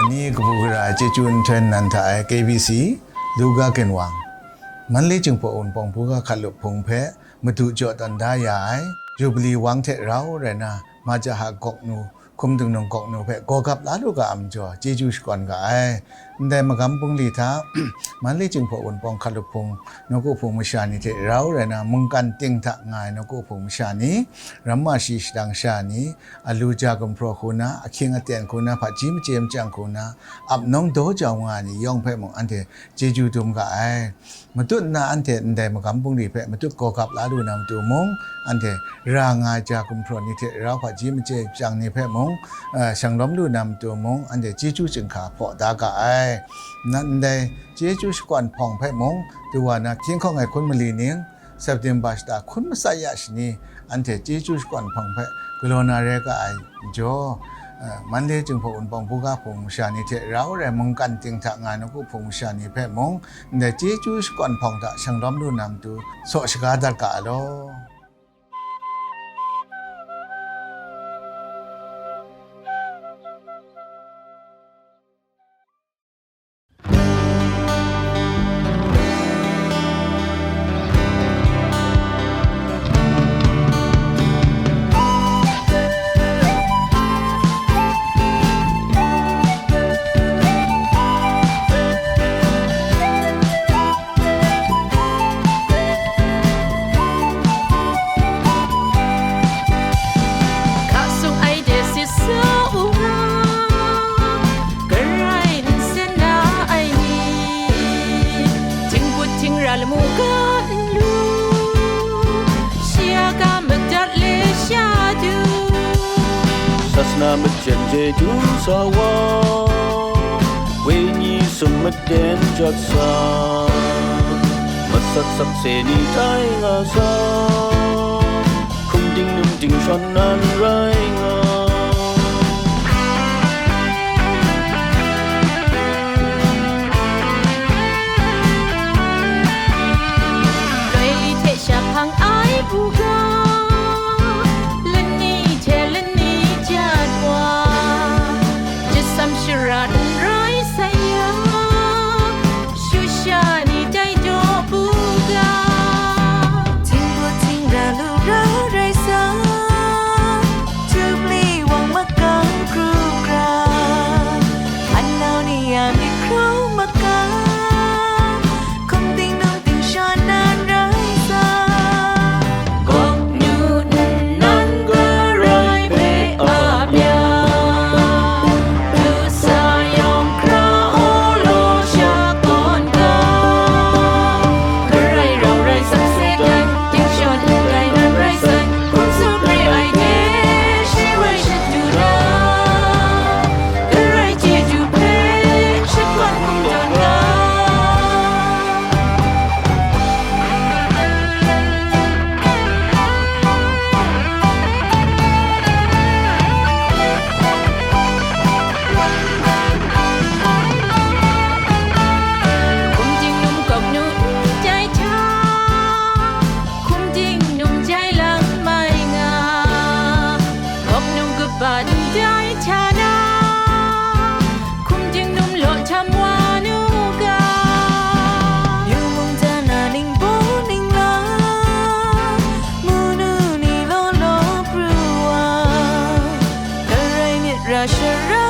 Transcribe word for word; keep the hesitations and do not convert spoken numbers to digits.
Ni kabu gara ai chyeju nhtoi nan hta e, K B C, Luga Ginwang, Manle Jinghpaw Wunpawng buga hkalup hpung hpe madu jaw tawn da ya ai, Jubilee wang hte rau rai na, Majaha gawknu, hkum dingnung gawknu hpe gawgap la lu ga a majaw, chyeju shakawn ga ai. Ndai magam bungli hta, Manle Jinghpaw Wunpawng hkalup hpung, nawku hpung masha ni hte rau rai na, mungkan ting hta nga ai nawku hpung masha ni, ramma shi shadang sha ni, alu ja gumhpraw hku na, ahkying aten hku na, hpaji machye machyang hku na, ap nawng daw jau nga ai ni yawng hpe mung anhte chyeju dum ga ai. Matut nna anhte ndai magam bungli hpe matut gawgap la lu na matu mung, anhte ra nga ai ja gumhpraw ni hte rau hpaji machye machyang ni hpe mung, eh, shanglawm lu na matu mung, anhte chyeju chyinghka hpaw da ga ai. Nat ndai chyeju shakawn hpawng hpe mung, du wa na hkying hkawng ai hkun mali ning, September shata hkun matsat ya shani, anhte chyeju shakawn hpawng hpe galaw na re ga ai majaw, eh, Manle Jinghpaw Wunpawng buga hpung masha ni hte rau rai mungkan ting hta nga ai nawku hpung masha ni hpe mung, ndai chyeju shakawn hpawng hta shanglawm lu na matu saw shaga dat ga ai law. Hka sung ai de sit sa u nga, Karai nsen na ai ni, htingput htingra lamu ga n lu, shi a ga madat le sha du. Sasana majen je du sa wa, wenyi sum maden jat sa, masat sakse ni tai nga sa. Hkum dingnum dingshawn nan rai nga. Loi li hte shaphang ai buga, lani hte lani jat wa, jasam shara n rai sai ya, shusha ni dai daw buga. Htingput htingra lu rau rai sa, Jubilee wang makam kru gra, anau ni a myit hkrau makam, hkum dingnung dingshawn nan rai sa. Gawk nu nnan Karai hpe ap ya, du sa yawng hkra u law shakawn ga. Karai rau rai sakse ai, dingshawn ndai nan rai sai, hkum tsun re ai hte, shi wai shat du na, Karai chyeju hpe shakawn hkum tawn ga. Hkum dingnum gawk nu ndai hta, hkum dingnum jai lang mai nga, gawk nu kaba ndai hta na, hkum dingnum law htam wa nu ga. Yu mung jana ningbaw ninglang, munu ni law law pru wa, Karai myit ra shara